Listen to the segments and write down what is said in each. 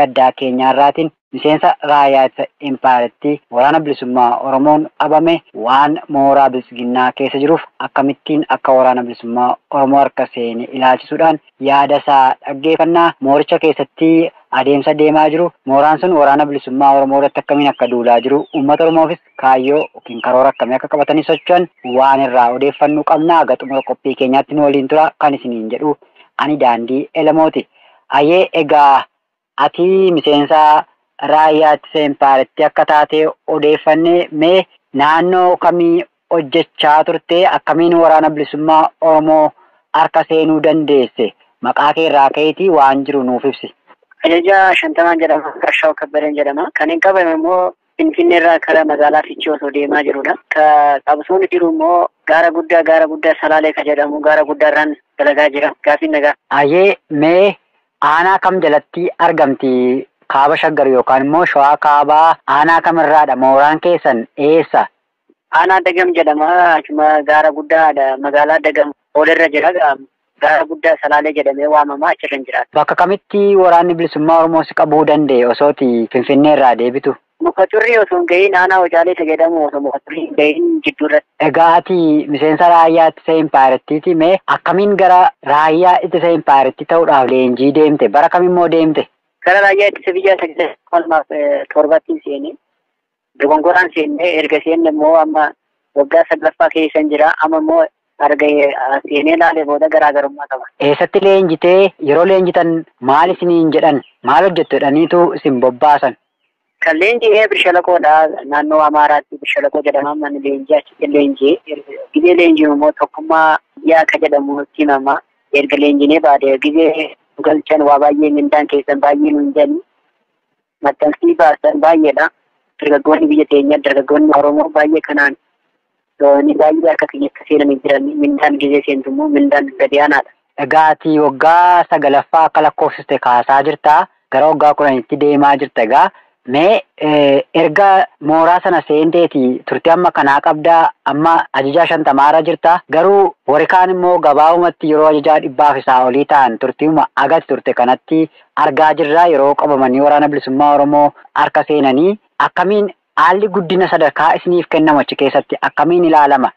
Addaa keenyaarraatiin miseensa raayyaa ittisa impaayeritti waraana bilisummaa Oromoon qabame waan mooraa bilisiginnaa keessa jiruuf akkamittiin akka waraana bilisummaa Oromoo harka seene ilaalchisuudhaan yaada isaa dhaggeeffannaa. Mooricha keessatti adeemsa deemaa jiru, mooraan sun waraana bilisummaa Oromoo irratti akkamiin akka duulaa jiru, uummata Oromoofis kaayyoo yookiin karoora akkamii akka qabatanii socho'an waan irraa odeeffannuu qabna. Haga xumura qophii keenyaatti nu waliin tura kan isiniin jedhu ani Daandii Elemooti. Ayyee, egaa ati miseensa raayyaa ittisa impaayeritti akka taate odeeffannee, mee naannoo kamii hojjechaa turte? Akkamiin waraana bilisummaa Oromoo harka seenuu dandeesse? Maqaa kee irraa ka'eetii waan jiru nuuf ibsi. Ajajaa 50n jedhama. Qarshaa'u Kabbadeen jedhama. Kan hin qabame immoo Finfinnee irraa karaa magaalaa Fiichee osoo deemaa jirudha. Ka qabsoon jiru immoo gaara guddaa Salaalee ka jedhamu gaara guddaa irraan dalagaa jira. Gaafiin nagaa. Ayyee, mee aanaa kam jalatti argamti? Kaaba Shaggar yookaan immoo Shawaa Kaabaa aanaa kamirraadha? Mooraan keessan eessa? Aanaa Dagam jedhama. Achuma gaara guddaadha. Magaalaa Dagam olirra jira. Gaara guddaa Salaalee jedhamee waamama, achirra hin jiraatu. Bakka kamitti waraanni bilisummaa Oromoo si qabuu danda'e osooti Finfinnee irraa deebitu? Muka Turrii osoo hin gahiin, aanaa Wacaalee isa jedhamu osoo Muka Turrii hin gahiin jidduu irratti. Egaa ati miseensa raayyaa ittisa impaayerittiiti. Mee akkamiin gara raayyaa ittisa impaayeritti ta'uudhaaf leenjii deemte? Bara kamimmoo deemte? Gara raayyaa ittisa biyyaa 2007tti seene. Dogongoraan seenne. Erga seenne immoo amma waggaa saglaffaa keessa jira. Amma immoo arga seenee laalee booda garaagarummaa qaba. Eessatti leenjitee? Yeroo leenjitan maal isiniin jedhan? Maal hojjettu jedhaniitu isin bobbaasan? Kan leenji'ee Birshalaqoodha. Naannoo Amaaraatti Birshalaqoo jedhama. Manni leenjii achitti leenji'ee. Gizee leenji'u immoo tokkummaa biyyaa akka jedhamu nutti himama. Erga leenjinee baadee gizee galchan waa baay'ee mindaan keessan baay'ee nuun jedhani. Maxxansii baasan baay'eedha. Dargaggoonni biyya teenyaa, dargaggoonni Oromoo baay'ee kanaan ni baay'ee akka kiyyatti seenanii jiran. Mindaan gizee seentu immoo mindaan gadi aanaadha. Egaa ati waggaa sagalaffaa akka lakkoofsiste kaasaa jirta. Gara waggaa 10tti deemaa jirta egaa. Mee erga mooraa sana seenteeti turtii amma kanaa qabdaa, amma ajajaa 50rra jirta. Garuu warri kaan immoo gabaabumatti yeroo ajajaa 100f isaa olii ta'an turtiima agati turte kanatti argaa jirra, yeroo qabamanii waraana bilisummaa Oromoo harka seenanii. Akkamiin haalli guddina sadarkaa isiniif kennamu achi keessatti akkamiin ilaalama?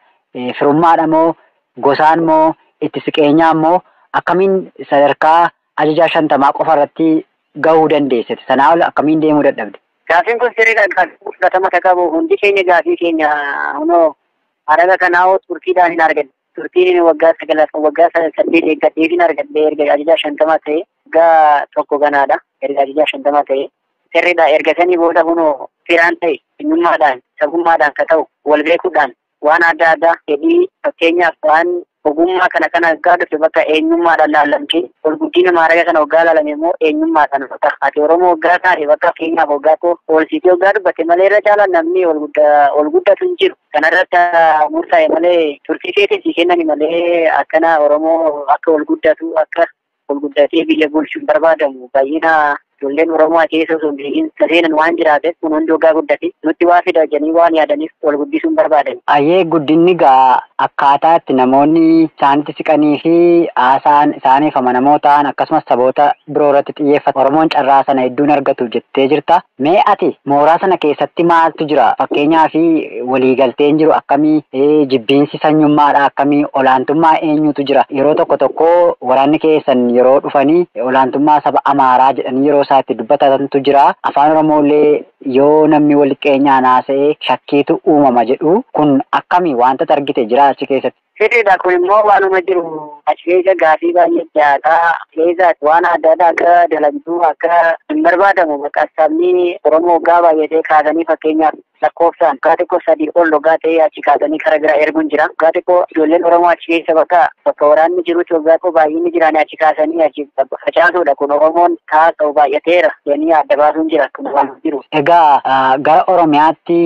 Firummaadha moo, gosaan moo, itti siqeenyaan moo, akkamiin sadarkaa ajajaa 50 qofa irratti gahuu dandeessite? Sanaa ol akkamiin deemuu dadhabde? Gaafiin kun sirriidhaan kan fudhatama kan qabu. Hundi keenya gaafii keenya hunoo haraga kanaa hoo turtiidhaan hin arganne. Turtiin waggaa sagalaffaa, waggaa 8 eeggadhee hin argadhe. Erga ajajaa 50 ta'e waggaa tokko ganaadha. Erga ajajaa 50 ta'e sirriidha. Erga sanii booda hunoo firaan ta'e, eenyummaadhaan, sabummaadhaan ka ta'u, wal beekuudhaan, waan adda addaa fedhii, fakkeenyaaf waan ogummaa kana kana waggaa dhufe bakka eenyummaadhaan laallamte, ol guddina maaraga kana waggaa laalame immoo eenyummaa kana bakka ati Oromoo waggaa taate, bakka fakkeenyaaf waggaa koo ol siitee waggaa dubbatte malee irra caalaan namni ol guddaa ol guddatu hin jiru. Kanarratti murtaa'e malee, turtii keetiin si kennani malee, akkana Oromoo akka ol guddatu, akka ol guddatee biyya bulchuun barbaadamu. Baay'ina ijoolleen Oromoo keessa osoo hin beekin seenan waan jiraateef, kun hundi waggaa guddate nutti waa fida jedhanii waan yaadaniif ol guddisuun barbaadan. Ayyee, guddinni gaa akkaataa itti namoonni isaanitti siqanii fi haasaan isaaniif amanamoo ta'an akkasumas saboota biroo irratti xiyyeeffatu. Oromoon carraa sana hedduun argatu jettee jirta. Mee ati mooraa sana keessatti maaltu jira? Fakkeenyaaf waliigalteen jiru akkamii? Jibbiinsi sanyummaadha akkamii? Olaantummaa eenyutu jira? Yeroo tokko tokko waraanni keessan yeroo dhufanii olaantummaa saba Amaaraa jedhanii yeroo isaatti dubbatantu jira. Afaan Oromoo illee yoo namni wal qeenyaan haasa'e shakkiitu uumama jedhu. Kun akkamii, wanta argite jira achi keessatti? Sirriidha, kun immoo waanuma jiru. Achi keessa gaafii baay'ee dhiyaataa keessa waan adda addaa akka dalagduu akka hin barbaadamu. Bakka sabni Oromoo waggaa baay'atee kaasanii, fakkeenyaaf lakkoofsaan waggaa xiqqoo sadii ol waggaa ta'ee achi kaasanii karaa biraa erguun jira. Waggaa xiqqoo ijoolleen Oromoo achi keessa bakka waraanni jirutti waggaa xiqqoo baay'inni jiraan achi kaasanii achi facaasuudha. Kun Oromoon kaasa'u baay'ateera jedhanii adda baasuun jira. Kun waan jiru. Egaa gara Oromiyaatti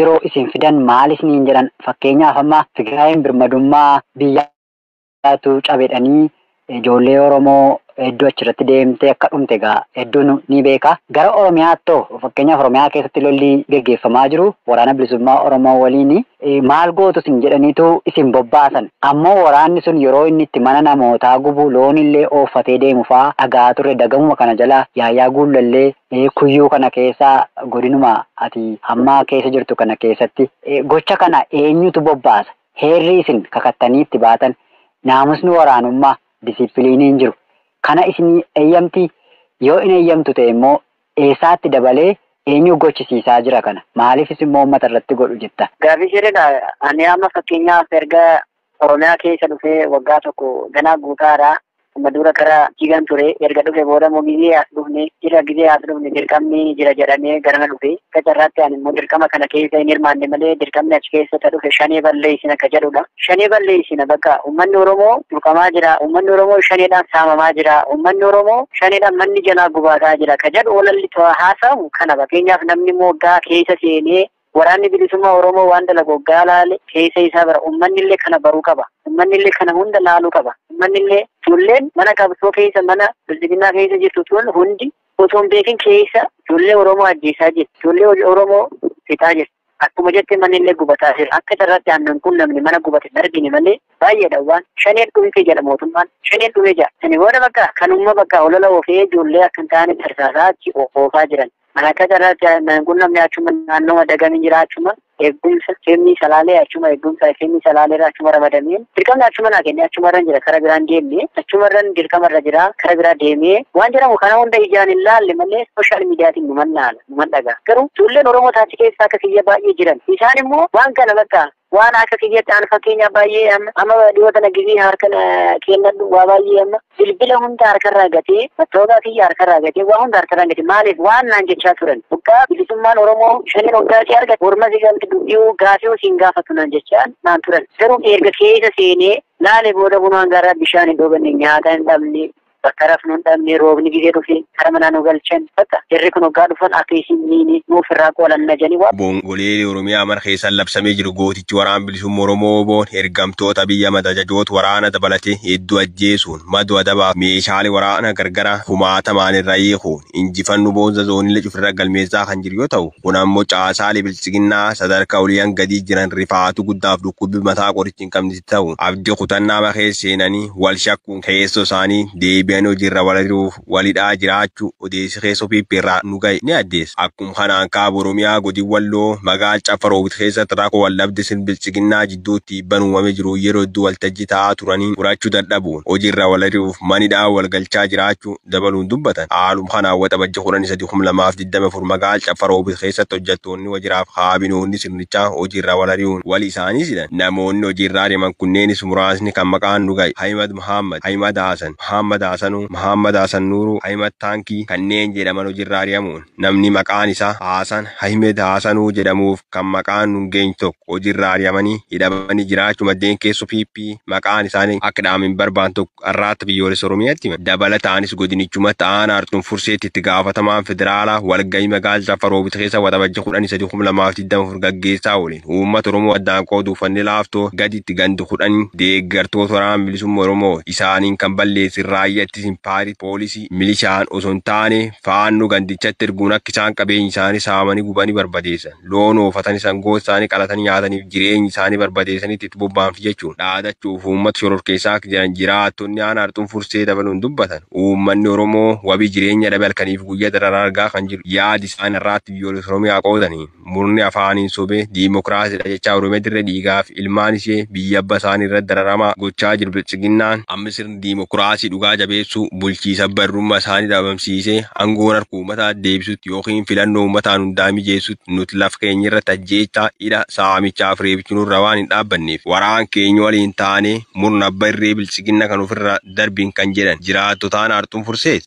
yeroo isin fidan maal isiniin jedhan? Fakkeenyaaf amma Tigraayin birmadummaa biyyaatu cabedhanii ijoollee Oromoo hedduu achirratti deemtee akka dhumte egaa hedduun ni beeka. Gara Oromiyaatti fakkeenyaaf Oromiyaa keessatti lolli geggeeffamaa jiru waraana bilisummaa Oromoo waliin maal gootu isin jedhaniitu isin bobbaasan. Ammoo waraanni sun yeroo inni itti mana namootaa gubu loon illee ooffatee deemu fa'aa dhagaa turre dagamuma kana jala Yaayyaa Guullallee kuyyuu kana keessa godinuma ati hammaa keessa jirtu kana keessatti gocha kana eenyutu bobbaasa? Heerri isin kakattanii itti baatan naamusni waraanummaa disiipiliiniin jiru. Kana isin eeyyamti yoo in eeyyamtu ta'e immoo eessaatti dabalee eenyu gochisiisaa jira kana? Maaliifis immoo uummata irratti godhu jetta? Gaaffii sirriidha. Ani amma fakkeenyaaf erga Oromiyaa keessa dhufee waggaa tokko ganaa guutaadha. Amma dura karaa jigan ture erga dhufe booda immoo gizee as dhufne jira gizee as dhufne dirqamni jira jedhamee garana dhufe akka carraatti ani immoo dirqama kana keessa hin hirmaanne malee dirqamni achi keessa dhufe shanee balleessina ka jedhudha. Shanee balleessina bakka uummanni Oromoo tuqamaa jira, uummanni Oromoo shaneedhaan saamamaa jira, uummanni Oromoo shaneedhaan manni jalaa gubaataa jira ka jedhu walalli haasawu kana. Fakkeenyaaf namni immoo waggaa keessa seenee waraanni bilisummaa Oromoo waan dalagu waggaa laale keessa isaa bara uummanni illee kana baruu qaba. Uummanni illee kana hunda laaluu qaba. Uummanni illee ijoolleen mana qabsoo keessa mana bilisiginnaa keessa jirtu tun hundi osoo hin beekin keessa ijoollee Oromoo ajjeesaa jirti. Ijoollee Oromoo fixaa jirti. Akkuma jette manni illee gubataa jira. Akka carraatti aannan kun namni mana gubate hin argine malee baay'eedha waan shaneen dhumte jedha mootummaan. Shaneen dhume jedha. Sani booda bakka kanumma bakka olola oofee ijoollee akka hin taane tarsaasaa achi oofaa jiran. Mana akka carraatti aannan kun namni achuma naannoo dagamin jira achuma eegumsa feemii salaalee achuma eegumsa feemii salaalee achuma ramadamee dirqamni achuma naa kenne achuma irra jira kara biraan deemne achuma irra dirqama irra jira kara biraa deemee waan jedhamu kana hunda ijaan hin laalle malee sooshaal miidiyaatiin numan laala numan dhagaa. Garuu ijoolleen Oromoo taate keessa akka kiyya baay'ee jiran isaan immoo waan kana bakka waan akka kiyyatti aan fakkeenya baay'ee amma dhiyoo tana gizii harka kennadhu waa baay'ee amma bilbila hunda harkarraa gatee mattoogaa kiyya harkarraa gatee waa hunda harkarraa gatee maaliif waan naan jechaa turan waggaa bilisummaan Oromoo shaneen waggaa si argate morma si galti dubbi'uu gaafii siin gaafatu naan jechaa naan turan. Garuu erga keessa seenee laale booda bunaan garaa bishaan hin dhoobne nyaata hin dhabne bakka rafnu hin dhabne roobni gizee dhufe kara manaa nu galchan bakka jarri kun waggaa dhufan akka isin miini nuuf irraa qoolanna jedhanii waa. Bongolee Oromiyaa mara keessaan labsamee jiru gootichi waraan bilisummaa Oromoo boon ergamtoota biyya matajajoota waraana dabalatee hedduu ajjeesuun madu adabaa meeshaalee waraana gargara kumaatamaan irra hiikuun injifannu boonsa zoonilee cufirra galmeessaa kan jiru yoo ta'u kun ammoo caasaalee bilchiginnaa sadarkaa olii gadii jiran rifaatu guddaaf dhukkubbi mataa qorichi hin qabne ta'u abdii kutannaa makee seenanii wal shakkuun keessoo isaanii deebi'anii hojiirra walari'uuf walidhaa jiraachuu odeessi keessoo piippiirraa nu ga'e ni addeessa. Akkuma kanaan kaaba Oromiyaa godin Walloo magaalaa Caffaa Roobit keessatti rakkoo waldhabde sirna bilchiginnaa jidduutti dhiibban uumamee jiru yeroo hedduu waltajjii taa'aa turaniin furachuu dadhabuun hojiirra walari'uuf manidhaa walgalchaa jiraachuu dabaluun dubbatan. Haaluma kanaan waxabajja 13/2024 magaalaa Caffaa Roobit keessatti hojjettoonni wajjiraaf kaabinoonni sirnichaa hojiirra walari'uun wal isaanii sidan. Namoonni hojiirra adeeman kunneenis muraasni kan maqaan nu ga'e Ahimad Muhammad, Ahimad Hasan, Muhammad Hasanuu, Muhammad Hasan Nuuruu, Ahimad Taankii kanneen jedhaman hojiirra ari'amuun namni maqaan isaa Hasan Ahmed Hasanuu jedhamuuf kan maqaan nu geenye tokko hojiirra ari'amanii hidhamanii jiraachuu maddeen keessoo PP maqaan isaanii akka dhaamin hin barbaanne tokko har'aatti biyyoolessa Oromiyaatti hima. Dabalataanis godinichumatti aanaa Artuun Furseetti itti gaafatamaan federaalaa walgahii magaalaa Caffaa Roobit keessa waxabajja 13/2024 gaggeessaa ooliin uummata Oromoo addaan qooduuf fanni laaftoo gaditti gandi 10 deeggartoota waraana bilisummaa Oromoo isaaniin kan balleessin raayyaa ittisa impaarii poolisii milishaan osoo hin taane faannoo gandichatti erguun akka isaan qabeenya isaanii saamanii gubanii barbadeessan loon oofatanii sangoota isaanii qalatanii nyaataniif jireenya isaanii barbadeessanitti itti bobba'anfi jechuun dhaadachuuf uummata shororkeessaa akka jiran jiraattonni aanaa Artuun Fursee dabaluun dubbatan. Uummanni Oromoo wabii jireenya dhabe halkaniif guyyaa dararaa argaa kan jiru yaadi isaan irraatti biyyoolessa Oromiyaa qoodanii murni afaaniin sobee diimokiraasiidha jechaa Oromiyaa dirree dhiigaaf ilmaan ishee biyya abba isaanii irratti dararamaa gochaa jiru bilchiginnaan amma sirni diimokiraasii dhugaa jabeessuu bulchiisa barrummaa isaanii dhabamsiisee aangoon harka uummataa deebisutti yookiin filannoo uummataan hundaa mijeessutti nuti lafa keenya irratti ajjeechaa hidha saamichaaf reebichi nurra waan hin dhaabbanneef waraan keenya waliin taanee murna abba irree bilchiginna kan ofirra darbiin kan jedhan jiraattotaan Artuun Furseeti.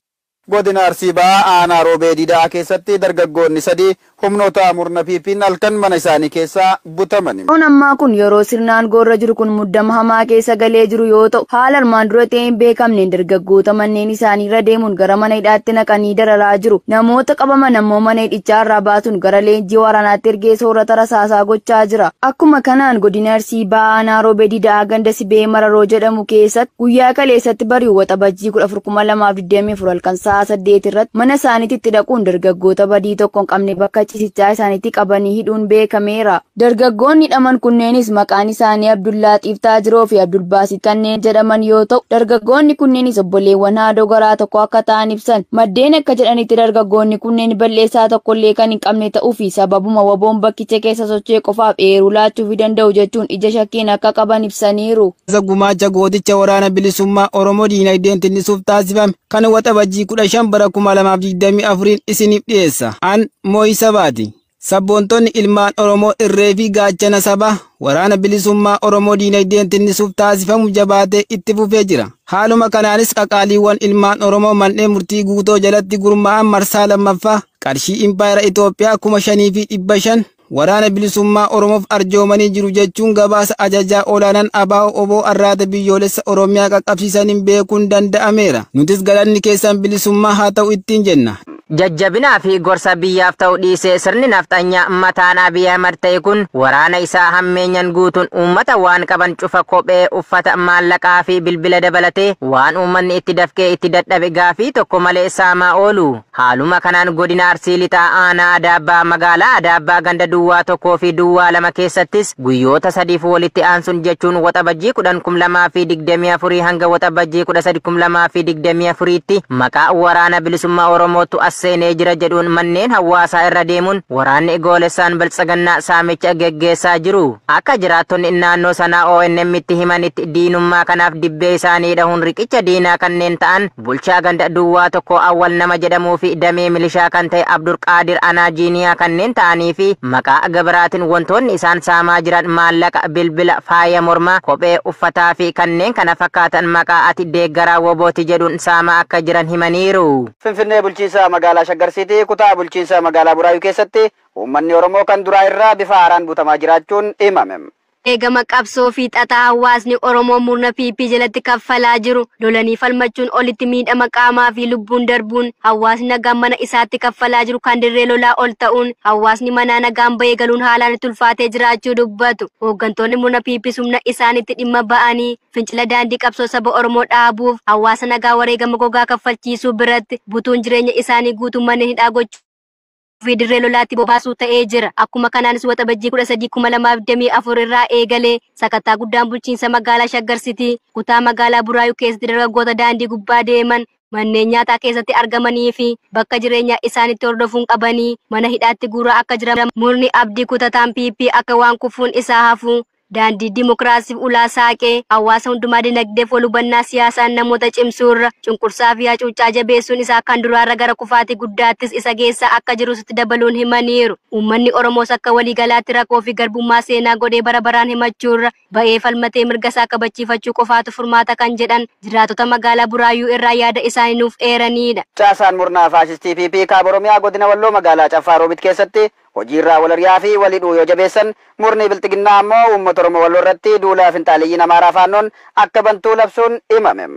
Godina Arsii Bahaa aanaa Roobee Diidaa keessatti dargaggoonni 3 humnoota murna PP'n halkan mana isaanii keessaa butamani. Yeroon ammaa kun yeroo sirnaan goorra jiru kun muddama hamaa keessa galee jiru yoo ta'u, haala armaan dura ta'ee hin beekamneen dargaggoota manneen isaanii irra deemuun gara mana hidhaatti naqanii dararaa jiru. Namoota qabaman ammoo mana hidhichaa irraa baasuun gara leenjii waraanaatti ergee soorata rasaasaa gochaa jira. Akkuma kanaan godina Arsii Bahaa aanaa Roobee Diidaa ganda Sibee Mararoo jedhamu keessatti guyyaa kaleessatti bari'u Waxabajjii 14,2024 halkan sa'a 8 irratti mana isaaniitti itti dhaquun dargaggoota badii tokko hin qabne bakka ciisichaa isaaniitti qabanii hidhuun beekameera. Dargaggoonni hidhaman kunneenis maqaan isaanii Abdullaa Xiiftaa Jiroo fi Abdulbaasit kanneen jedhaman yoo ta'u, dargaggoonni kunneenis obboleewwan haadhoo garaa tokko akka ta'an ibsan. Maddeen akka jedhanitti dargaggoonni kunneen balleessaa tokkollee kan hin qabne ta'uu fi sababuma waboon bakkicha keessa socho'e qofaaf eeruu laachuufii danda'u jechuun ija shakkiin akka qaban ibsaniiru. Gumaacha gooticha waraana bilisummaa Oromoo diinagdeen tinnisuuf taasifame kan Waxabajjii 15 bara 2024 isiniif dhiyeessa. An Moo'isa Baati. Sabboontonni ilmaan Oromoo irree fi gaachana sabaa waraana bilisummaa Oromoo diinagdeen tinnisuuf taasifamu jabaatee itti fufee jira. Haaluma kanaanis qaqaaliiwwan ilmaan Oromoo manneen murtii guutoo jalatti gurmaa'an marsaa lammaffaa qarshii impaayera Itoophiyaa 5,500 waraana bilisummaa Oromoof arjoomanii jiru jechuun gabaasa ajajaa olaanaan ABO Oboo Arraata biyyoolessa Oromiyaa qaqqabsiisaniin beekuun danda'ameera. Nutis galanni keessan bilisummaa haa ta'u ittiin jenna. Jajjabinaa fi gorsa biyyaaf ta'u dhiisee sirni nafxanyaa mataan Abiy Ahmad ta'e kun waraana isaa hammeenyan guutuun uummata waan qaban cufa kophee, uffata, maallaqaa fi bilbila dabalatee waan uummanni itti dafqee itti dadhabe gaafii tokko malee saamaa oolu. Haaluma kanaan godina Arsii Lixaa aanaa Adaabbaa magaalaa Adaabbaa ganda duwwaa 1 fi duwwaa 2 keessattis guyyoota 3 walitti aansuun jechuun Waxabajjii 10,2024 hanga Waxabajjii 13,2024tti maqaa waraana bilisummaa Oromootu as seenee jira jedhuun manneen hawaasaa irra deemuun waraanni goolessaan biltsagannaa saamicha geggeessaa jiru. Akka jiraattonni naannoo sanaa ONM itti himanitti diinummaa kanaaf dibbee isaanii dhahuun riqicha diinaa kanneen ta'an bulchaa ganda duwwaa 1 awwal nama jedhamuu fi damee milishaa kan ta'e Abdulqaadir Anaajiiniyaa kanneen ta'anii fi maqaa gabaraatiin wantoonni isaan saamaa jiran maallaqa, bilbila, faaya mormaa, kophee, uffataa fi kanneen kana fakkaatan maqaa ati deeggaraa wobooti jedhuun saamaa akka jiran himaniiru. Finfinnee bulchiinsa magaalaa Shaggar Siitii kutaa bulchiinsa magaalaa Buraayyuu keessatti uummanni Oromoo kan duraa irraa bifa haaraan butamaa jiraachuun himame. Eegama qabsoo fi xaxaa hawaasni Oromoo murna PP jalatti kaffalaa jiru lolanii falmachuun olitti miidhama qaamaa fi lubbuun darbuun hawaasni nagaan mana isaatti kaffalaa jiru kan dirree lolaa ol ta'uun hawaasni manaa nagaan bahee galuun haalaan itti ulfaatee jiraachuu dubbatu. Hooggantoonni murna PP humna isaanitti dhimma ba'anii fincila daandii qabsoo saba Oromoo dhaabuuf hawaasa nagaa wareegama gogaa kaffalchiisuu biratti butuun jireenya isaanii guutuu manneen hidhaa gochuu fi dirree lolaatti bobaasuu ta'ee jira. Akkuma kanaanis Waxabajjii 13,2024 irraa eegalee sakattaa guddaan bulchiinsa magaalaa Shaggar Sitii kutaa magaalaa Buraayyuu keessatti dargaggoota daandii gubbaa deeman manneen nyaataa keessatti argamanii fi bakka jireenyaa isaanitti hordofuun qabanii mana hidhaatti guuraa akka jiran murni abdii kutataan PP akka waan kufuun isaa hafu daandii dimokiraasiif ulaa saaqee hawaasa hundumaa dinagdeef wal hubannaa siyaasaan namoota cimsuurra cunqursaa fi hacuuccaa jabeessuun isaa kan duraarra gara kufaatii guddaattis isa geessaa akka jirutti dabaluun himaniiru. Uummanni Oromoos akka waliigalaatti rakkoo fi garbummaa seenaa godhee bara baraan himachuurra ba'ee falmatee mirga isaa kabachiifachuu qofaatu furmaata kan jedhan jiraattota magaalaa Buraayyuu irraa yaada isaanii nuuf eeraniidha. Caasaan murnaa faashistii PP kaaba Oromiyaa godina Walloo magaalaa Caffaa Roobit keessatti hojiirraa wal ari'aa fi walii dhuu yoo jabeessan murni bilxiginnaa ammoo uummata Oromoo Walloo irratti duula finxaaliyyiin Amaaraa faannoon akka bantuu labsuun himame.